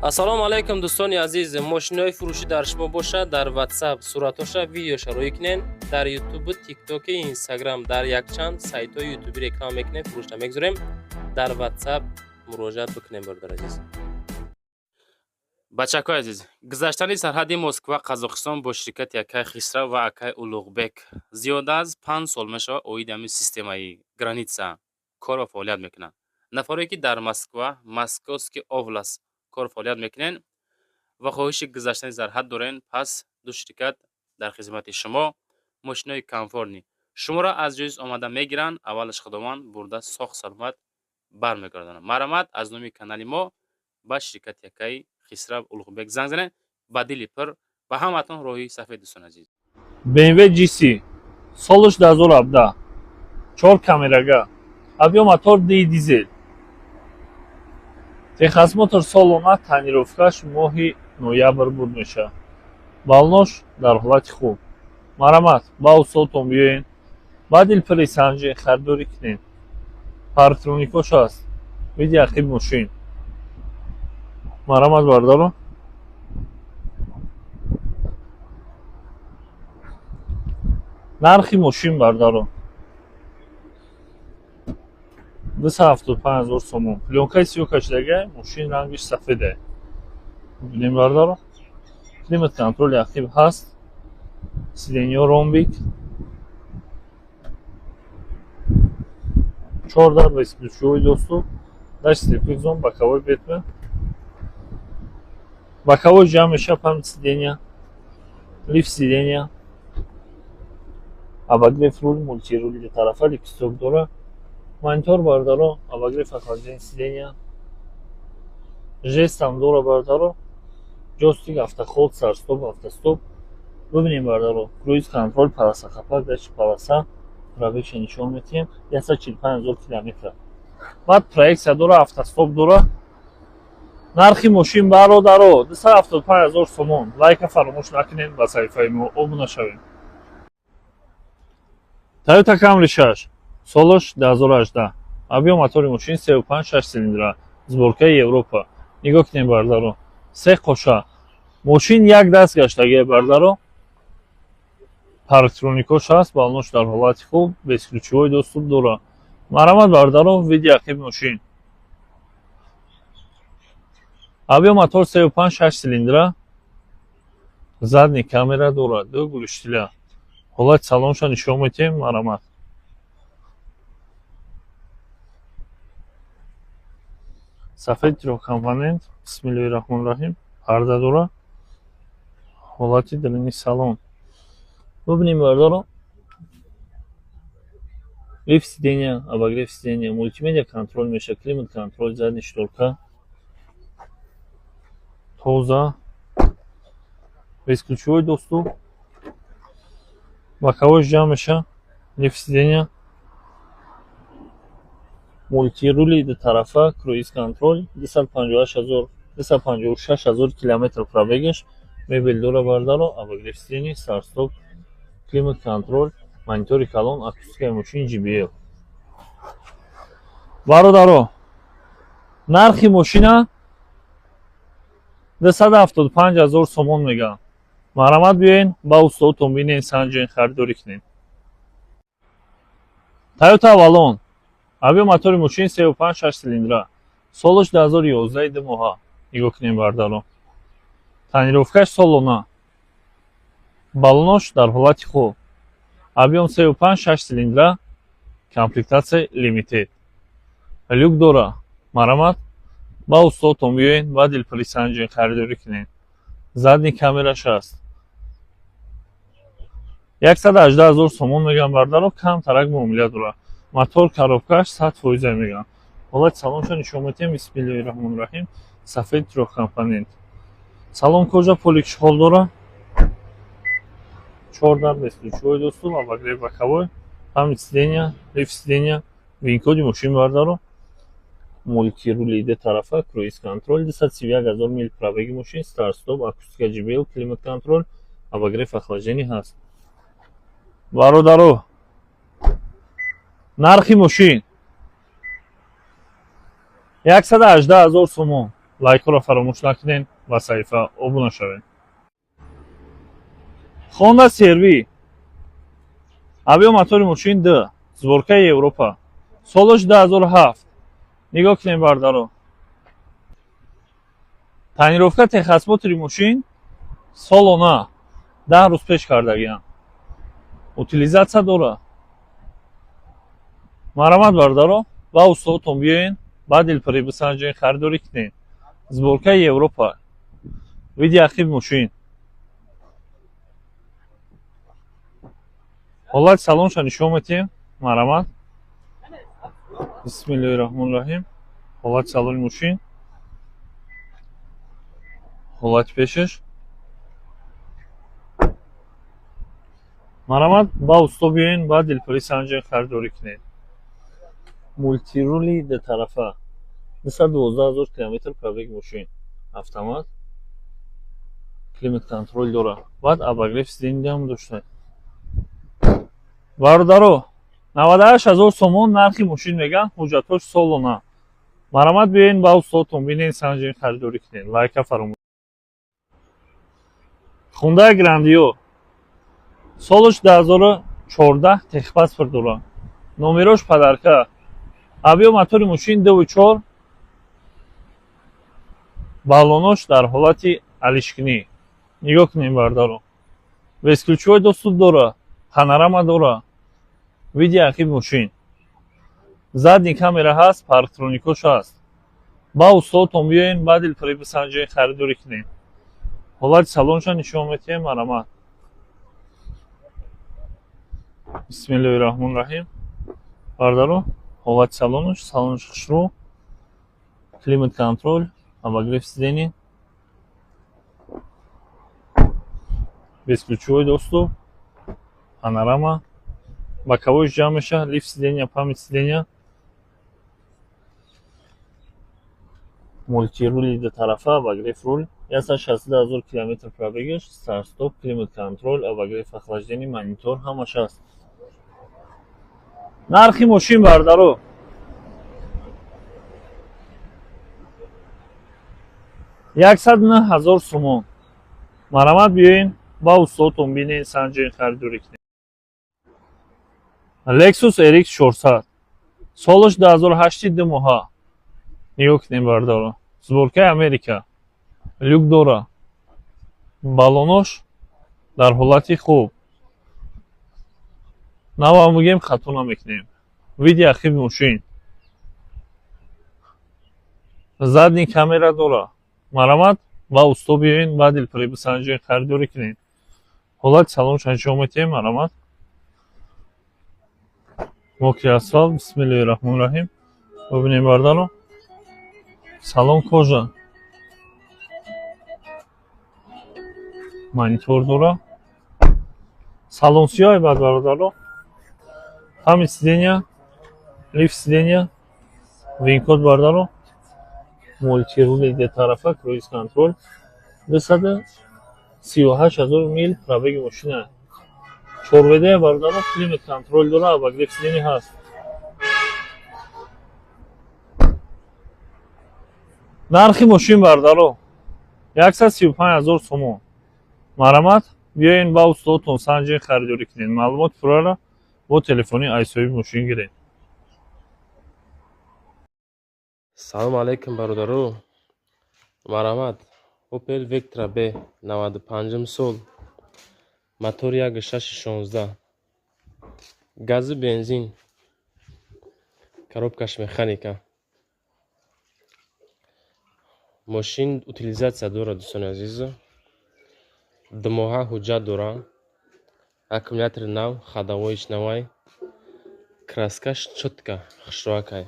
Ассалому алайкум, дӯстони азиз. Мошинои фурӯшӣ дар шумо бошад, дар WhatsApp суратоша, видеоша рӯй кунен. Дар Ютубу, Тиктоки, Инстаграм, дар якчанд сайтҳои ютубӣ реклама мекунем, фурӯшта мегузорем. Дар WhatsApp муроҷиат бикунем, бародар азиз. Бачакҳои азиз, гузаштани сарҳади Москва, Қазоқистон бо ширкати акай Хисрав ва акай Улуғбек зиёда аз 5 сол мешавад, оиди ҳамин системаи граница кор ва фаъолият мекунанд. Нафаре ки дар Москва, Московский область кор фаъолият мекунед ва хоҳиши гузаштани сарҳад дорен, пас ду ширкат дар хизмати шумо. Мошинои комфортный шуморо аз ҷойи омада мегиранд, аввалаш Худованд, бурда соғ саломат бармегардонанд. Марҳамат, аз номи канали мо ба ширкати акаи Хисрав, Улуғбек занг занед. Ба дили пур ба ҳаматон роҳи сафед, дӯстони азиз. BMW G3, солаш 2017, чор камерага, объём мотор ди дизел, техосмотр солона, тонировкаш моҳи ноябр буд мешавад. Баллонош дар ҳолати хуб. Марҳамат, ба устодтон биёен, ба дилпури санҷен, харидорӣ кунед. Парктроникош аст. Види ақиби мошин. Марҳамат, бародаро. Нархи мошин, бародаро, 275 000 сомон. Плёнкаи сиёҳ кашидага, мошин рангиш сафеде. Бибинем, бародаро, климат контроли ақиб ҳаст, сиденьё ромбик, чор дар бесключевой доступ, дашт слепых зон, боковой бетмен, боковой ҷамъ мешавад, память сиденья, лифт сиденья, обогрев руль, мультирули дутарафа, лепесток дора, монитор, бародаро, обогрев охлаждение сиденья, жестам дора, бародаро, ҷойстик, автохолд, старт-стоп, автостоп. Бибинем, бародаро, круиз контроль, полоса қапак, дашти полоса. Пробегша нишон медиҳем: 145 000 километра. Баъд проекция дора, автостоп дора. Нархи мошин, бародаро, 275 000 сомон. Лайка фаромӯш накунед, ба саҳифаи мо обуна шавед. Toyota Camry 6, солаш 2018, объём мотори мошин 3,5, 6 цилиндра, сборкаи Европа. Нигоҳ кунед, бародаро, се қоша, мошин як даст гаштагия, бародаро. Парктроникош ҳаст, баллонош дар ҳолати хуб, бесключевой доступ дора. Марҳамат, бародаро, види ақиби мошин. Объём мотор 3,5, 6 цилиндра, задний камера дорад, ду глушителя. Ҳолати салонша нишон медиҳем, марҳамат. Сафед, трехкомпонент. Бисмиллоҳи раҳмони раҳим. Парда дора. Ҳолати даруни салон бибинем, бародаро. Лифт сиденья, обогрев сиденья, мультимедиа контроль мешавад, климат контроль, задний шторка тоза, бесключевой доступ, боковой ҷамъ мешавад, лифт сиденья, мультирули дутарафа, круиз контроль. 258 000, 256 000 километр пробегаш. Мебел дора, бародаро, обогрев сиденья, старт-стоп, климат контроль, монитори калон, акустикаи мошин JBL. Бародаро, нархи мошина 275 000 сомон мегӯянд. Марҳамат, биёен, ба устодтон бинен, санҷен, харидорӣ кунед. Toyota Avalon, объём мотори мошин 3,5, 6 цилиндра, солаш 2011, 2 моҳа. Нигоҳ кунем, бародаро, тонировкаш солона, баллонош дар ҳолати хуб, объём 3,5, 6 цилиндра, комплектатсия лимитед, люк дора. Марҳамат, ба устодтон биёен, ба дилпури санҷен, харидорӣ кунед. Задний камераш ҳаст. 118 000 сомон мегӯям, бародаро, камтарак муомила дорад. Мотор, коробкаш 100 фоиза мегӯям. Ҳолати салонша нишон медиҳем. Бисмиллоҳи раҳмони раҳим. Сафед, трехкомпонент, салон кожа, поликшхол дора, чор дар, бесключевой доступ, обогрев боковой, память сиденья, лифт сиденья. Вин-коди мошин, бародаро, мультирули дутарафа, круиз контроль. 231 000 мил пробеги мошин, старт-стоп, акустика JBL, климат контроль, обогрев охлаждение ҳаст. Бародаро, нархи мошин 118 000 сомон. Лайкҳоро фаромӯш накунед ва саҳифа обуна шавед. Honda CR-V, объём мотори мошин 2, сборкаи Европа, солаш 2007. Нигоҳ кунед, бардаро, тонировка, техосмотри мошин солона, 10 рӯз пеш кардагиам, утилизация дорад. Марҳамат, бардаро, ба устодотон биёен, ба дилпурӣ бисанҷен, харидорӣ кунед. Сборкаи Европа, види ақиби мошин, ҳолати салонша нишон метиҳем. Марҳамат, бисмиллоҳи раҳмони раҳим. Ҳолати салони мошин, ҳолати пешаш. Марҳамат, ба усто биёен, ба дилпурӣ санҷен, харидорӣ кунед. Мультирули дутарафа, 212 000 километр пробег мошин, автомат, климат контроль дорад, баъд обогрев сиденьям дошта. Бародаро, 98 000 сомон нархи мошин меган, ҳуҷҷатҳош солона. Марҳамат, биёен, ба устодтон бинен, санҷен, харидорӣ кунед. Лайка фаромӯш. Хундай Грандио, солаш 2014, техпаспорт дорад, номерош подарка, объём мотори мошин 2,4, баллонош дар ҳолати алишкунӣ. Нигоҳ кунем, бародаро, бесключевой доступ дорад, панорама дорад, види ақиби мошин, задний камера ҳаст, парктроникош ҳаст. Ба устодтон биёен, ба дилпурӣ бисанҷен, харидорӣ кунем. Ҳолати салонша нишон метиҳем. Марҳамат, бисмиллоҳи раҳмони раҳим. Бародаро, ҳолати салонаш, салонаш хушрӯ, климат контроль, обогрев сидений, бесключевой доступ, панорама, боковойш ҷамъ мешавад, лифт сидения, память сидения, мультирули дутарафа, обогрев руль, 162 000 километр пробегаш, старт-стоп, климат контроль, обогрев, охлаждение, монитор, ҳамаш ҳаст. Нархи мошин, бародаро, 109 000 сомон. Марҳамат, биёен, ба устодтон бинен, санҷен, харидорӣ кунед. Lexus RX 400, солаш 2008, 2 моҳа. Нигоҳ кунем, бародаро, сборкаи Америка, люк дора, баллонош дар ҳолати хуб, навам бигем, хато намекунем. Види ақиби мошин, задний камера дора. Марҳамат, ба усто биёен, ба дилпурӣ бисанҷен, харидорӣ кунед. Ҳолати салонша нишон метиҳем. Марҳамат, мокрый асфалт, бисмиллоҳи раҳмони раҳим. Бибинем, бародаро, салон кожа, монитор дора, салон сиёҳ. Баъд, бародаро, память сидения, лифт сидения, винкод, бародаро, мультирули дутарафа, круиз контроль, 238 000 мил пробеги мошина, чорведая, бародаро, климат контроль дора, обогрев сидения ҳаст. Нархи мошин, бародаро, 135 000 сомон. Марҳамат, биёен, ба устодотон санҷен, харидорӣ кунед. Маълумоти пурраро бо телефони айсоҳиби мошин гиред. Салому алайкум, бародаро. Марҳамат, Опел Вектра Б, 95-ум сол, мотори 1.6 16, газу бензин, коробкаш механика. Мошин утилизация дорад, дӯстони азиз, 2 моҳа ҳуҷҷат дорад, аккумулятори нав, ходовоиш навай, краскаш чётко, хушроакай,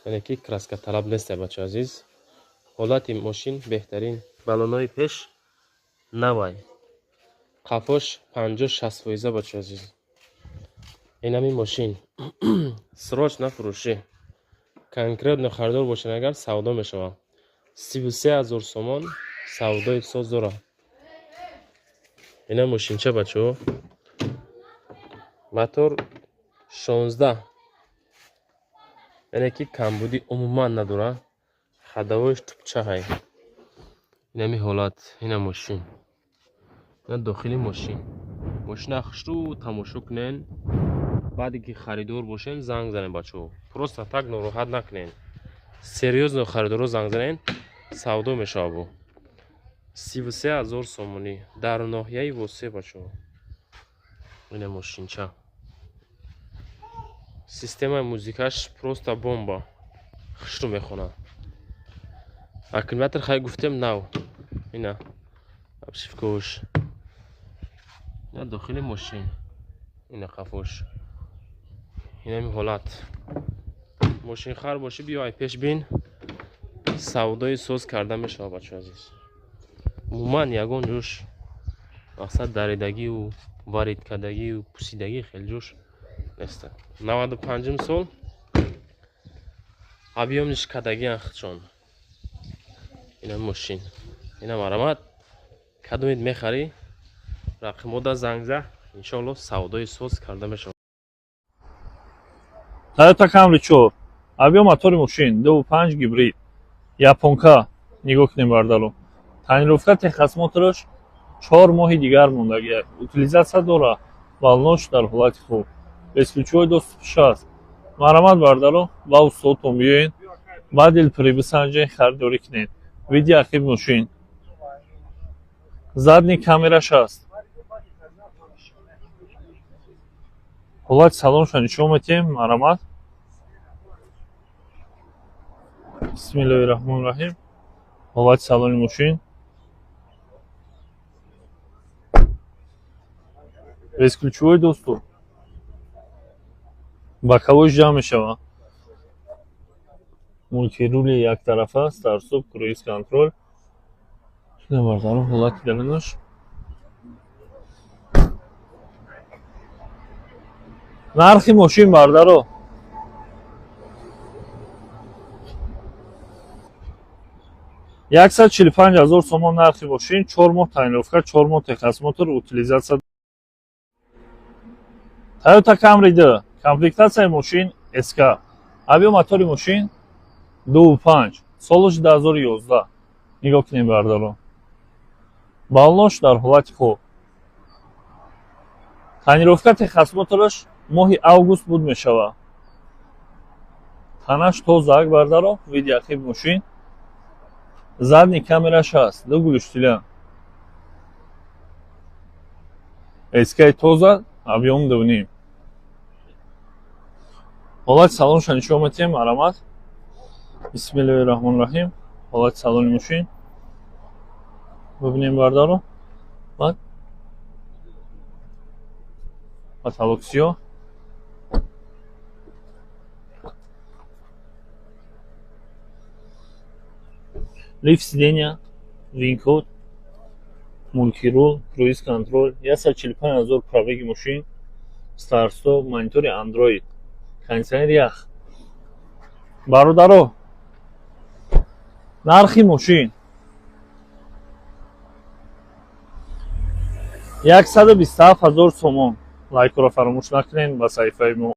яъне ки краска талаб нестай, бачаи азиз. Ҳолати мошин беҳтарин, баллонои пеш навай, қафош 50-60 фоиза. Бачаи азиз, инами мошин срочно фурӯшӣ, конкретно харидор бошед агар, савдо мешавад. 33 000 сомон савдои соз дорад ина мошинча, бачаҳо. Мотор 16, яъне ки камбудӣ умуман надорад. Ходовойш тупчаҳай. Инами ҳолат, ина мошин. Ина дохили мошин. Мошина хушрӯ тамошо кунен. Баъде ки харидор бошен, занг занен, бачаҳо. Просто так нороҳат накунен. Серьёзно харидоро занг занен, савдо мешавад бо. 33 000 сомонӣ дар ноҳияи Восе, бачаҳо. Ина мошинча. Системаи музикаш просто бомба. Хушрӯ мехонад. Аккумулятор, хай, гуфтем, нав. Ина обшивкаош. Ина дохили мошин. Ина қафош. Инами ҳолат. Мошинхар бошӣ, биё, ай пеш бин. Савдои соз карда мешавад, бачаҳои азиз. Умуман ягон ҷош, мақсад, даридагию варид кардагию пусидагӣ хеле ҷош неста. 95-ум сол, объёмниш кардагиан худшон. Ина мошин. Ина марамат. Кадомед мехарӣ, рақимода занг за, иншоалло савдои соз карда мешавад. Toyota Camry 4, объём мотори мошин 2.5 гибрид, японка. Нигоҳ кунем, бардаро. Тонировка, техосмотраш 4 моҳи дигар мондагиак. Утилизация дора, баллош дар ҳолати хуб, бесключевой доступ аст. Марамат, бардаро, ба устодтон биёен, ба дилпурӣ бисанҷен, харидорӣ кунед. Види ақиб мошин, задний камераш аст. Ҳолати салонша нишон метиҳем, марамат. Бисмиллоҳи раҳмони раҳим. Ҳолати салони мошин бесключевой доступ, боковойш ҷамъ мешавад, мультирули яктарафа, старт-стоп, круиз контроль. Бародарон, ҳолати дарунаш. Нархи мошин, бардаро, 145 000 сомон нархи мошин, 4 моҳ тонировка, 4 моҳ техосмотр, утилизация. Toyota Camry 2, комплектатсияи мошин SK, объём мотори мошин 2.5, солаш 2011. Нигоҳ кунем, бардаро, баллош дар ҳолати хуб, тонировка, техосмотраш моҳи август буд мешавад. Танаш тозак, бардаро. Види ақиб мошин, задний камераш ҳаст, ду глушителя, SK тоза, объём 2.5. Ҳолати салонша нишон метиҳем, марамат. Бисмиллоҳи раҳмони раҳим. Ҳолати салони мошин бибинем, бардаро. Баъд потолок сиёҳ. Лифт сидения, винкод, мультирул, круиз контроль, 145 000 пробеги мошин, старт-стоп, монитори Android, кондитсионер ях. Бародаро, нархи мошин 127 000 сомон. Лайкро фаромӯш накунед ба саҳифаи мо.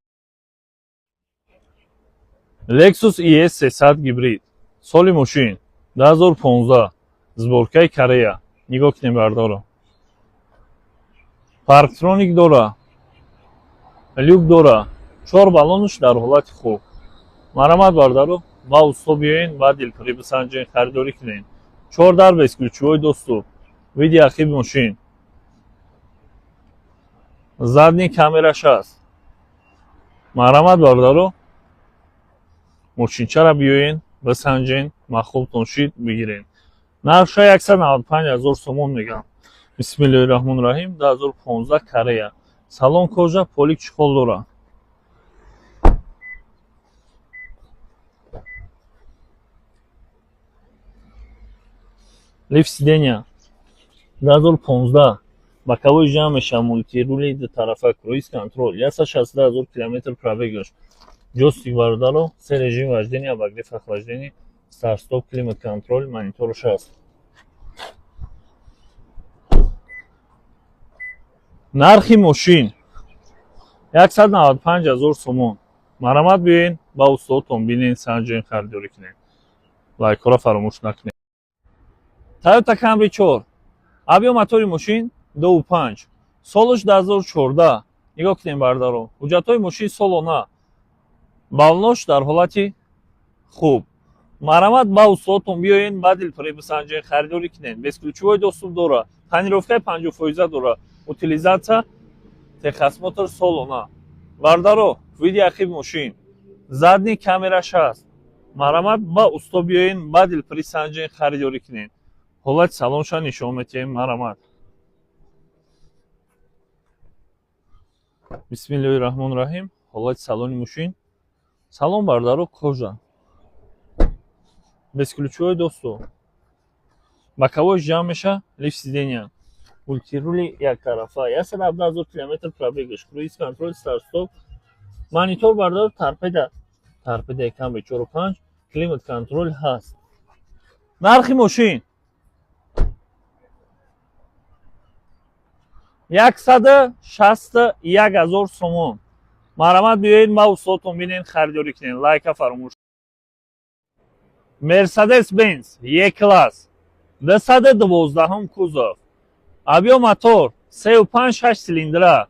Lexus ES 300 гибрид, соли мошин 2015, сборкаи Корея. Нигоҳ кунем, бардаро, парктроник дора, люк дора, чор баллонаш дар ҳолати хуб. Марамат, бардаро, ба усто биёен, ба дилпурӣ бисанҷен, харидорӣ кунед. Чор дар, бесключевой доступ. Види ақиби мошин, задний камераш аст. Марамат, бардаро, мошинчара биёен, бисанҷен, маъқултон шид, бигирен. Нархша 195 000 сомон мегам. Бисмиллоҳи раҳмони раҳим. 2015, Корея, салон кожа, полик чехол дорад. Лифт сидения, 2015, боковой ҷамъ мешавад, мультирули дутарафа, круиз контроль, 160 000 километр пробегаш. Ҷойстик, бародаро, се режим вождения, обогрев, охлаждение, старт-стоп, климат контроль, мониторш аст. Нархи мошин 195 000 сомон. Марамат, биёен, ба устодтон бинен, санҷен, харидорӣ кунед. Лайкҳоро фаромӯш накунед. Toyota Camry 4. Объём мотори мошин 2.5. Солаш 2014. Нигоҳ кунем, бародаро. Ҳуҷҷатҳои мошин солона. Баллонош дар ҳолати хуб. Марҳамат, ба устодтон биёен, ба дилпурӣ бисанҷен, харидорӣ кунед. Бесключевой доступ дора. Тонировкаи 50% дора. Утилизация, техосмотр солона. Бародаро, види ақиби мошин. Задний камераш ҳаст. Марҳамат, ба усто биёен, ба дилпурӣ санҷен, харидорӣ кунед. Ҳолати салонша нишон метиҳем, марҳамат. Бисмиллоҳи раҳмони раҳим. Ҳолати салони мошин. Салон, бародаро, кожа. Бесключевой доступ. Боковой ҷамъ меша, лифт сидения. Мультирули яктарафа. 117 000 километр пробегаш. Круиз контроль, старт-стоп. Монитор, бародаро, торпеда. Торпедаи Camry 4.5, климат контроль ҳаст. Нархи мошин 161 000 сомон. Марҳамат, биёед, ма устодтон бинен, харидорӣ кунед. Лайка фаромӯш. Mercedes Benz E-класс 212 кузов. Объём мотор 3.5, 6 цилиндра.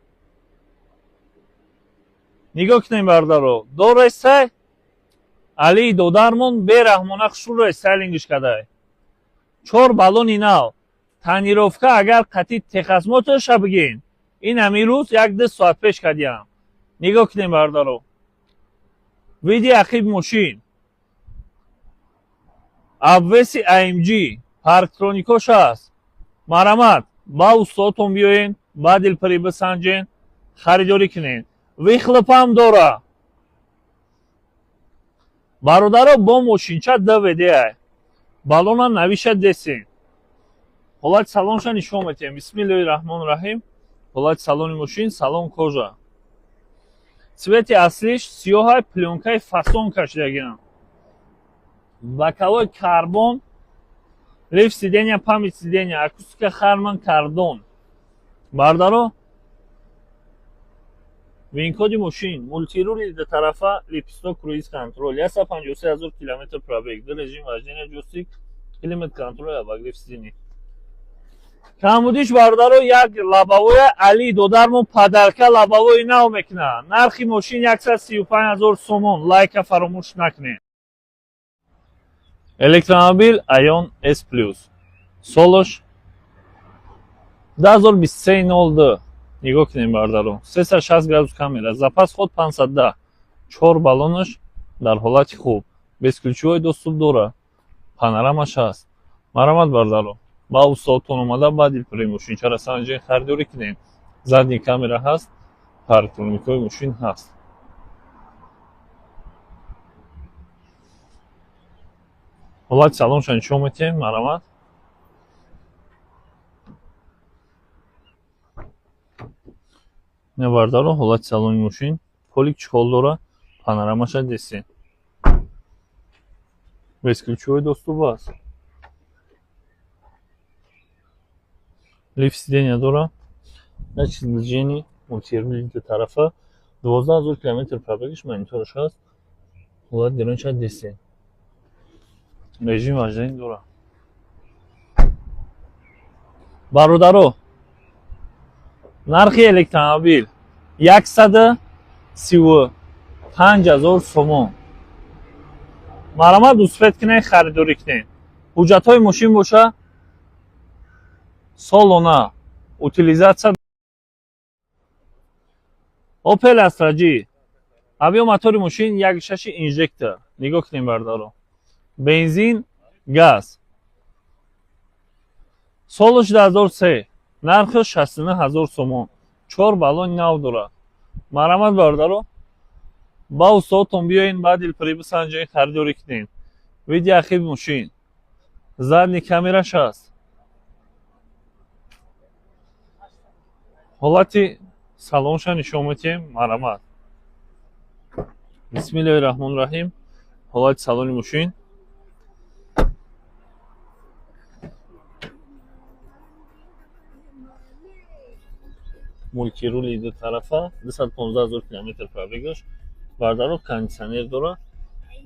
Нигоҳ кунем, бародаро. Дореса Алии додармон бераҳмона хушрӯ стайлингиш кадай. Чор баллони нав. Тонировка агар қатъи техосмотрша бигин, ин ҳамин рӯз як-ду соат пеш кардиям. Нигоҳ кунем, бародаро. Види ақиби мошин. Обвеси AMG, парктроникош ҳаст. Марҳамат, ба устодтон биёен, ба дилпурӣ бисанҷен, харидорӣ кунед. Выхлопам дора. Бародаро, бо мошинча ДВД. Баллона навиша десен. Ҳолати салонша нишон метиҳем. Бисмиллоҳи раҳмони раҳим. Ҳолати салони мошин, салон кожа. Цвети аслиш сиёҳай, плёнкаи фасон кашидагиам. Боковой карбон, лифт сидения, память сидения, акустика Харман Кардон. Бародаро, винкоди мошин, мультирули дутарафа, лепесток, круиз контроль, 153 000 километр пробег, ду режим вождения, джойстик, климат контроль, обогрев сидений. Камбудиш, бародаро, як лобовоя Али додармон подарка лобовои нав мекунад. Нархи мошин 135 000 сомон. Лайка фаромӯш накунед. Электромобил Aion S Plus. Солаш 2023.02. Нигоҳ кунем, бародаро. 360 градус камера, запас ход 510. Чор баллонаш дар ҳолати хуб. Бесключевой доступ дора. Панорамаш ҳаст. Марҳамат, бародаро. Ба устодтон омада, ба дилпурии мошинчаро санҷен, харидорӣ кунем. Задний камера ҳаст, парктроникҳои мошин ҳаст. Ҳолати салонша нишон метиҳем, марҳамат. Ина, бародаро, ҳолати салони мошин, полик чехол дора, панорамаша десен. Бесключевой доступ аст. Лифт сидения дора. Датчик движения, мультирули дутарафа, 12 000 километр пробегиш, монитораш ҳаст. Ҳолати дарунша десен. Режим вождения дора. Бародаро, нархи электромобил 135 000 сомон. Марҳамат, успеть кунед, харидорӣ кунед. Ҳуҷҷатҳои мошин боша солона, утилизация. Opel Astra G. Объём мотори мошин 1.6 инжектор. Нигоҳ кунед, бародаро. Бензин, газ. Солаш 2003. Нархи 69 000 сомон. Чор баллони нав дорад. Марҳамат, бародаро, ба устодтон биёен, ба дилпурӣ бисанҷен, харидорӣ кунед. Види ақиби мошин. Задний камераш ҳаст. Ҳолати салонша нишон метиҳем, марҳамат. Бисмиллоҳи раҳмони раҳим. Ҳолати салони мошин. Мультирули дутарафа, 215 000 километр пробегаш. Бародаро, кондитсионер дора.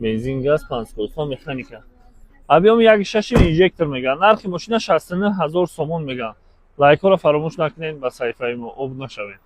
Бензин, газ, панҷскоростҳо, механика. Объёми 1,6, инжектор мегӯянд. Нархи мошина 69 000 сомон мегӯянд. Лайкҳоро фаромӯш накунед, ба саҳифаи мо обуна шавед.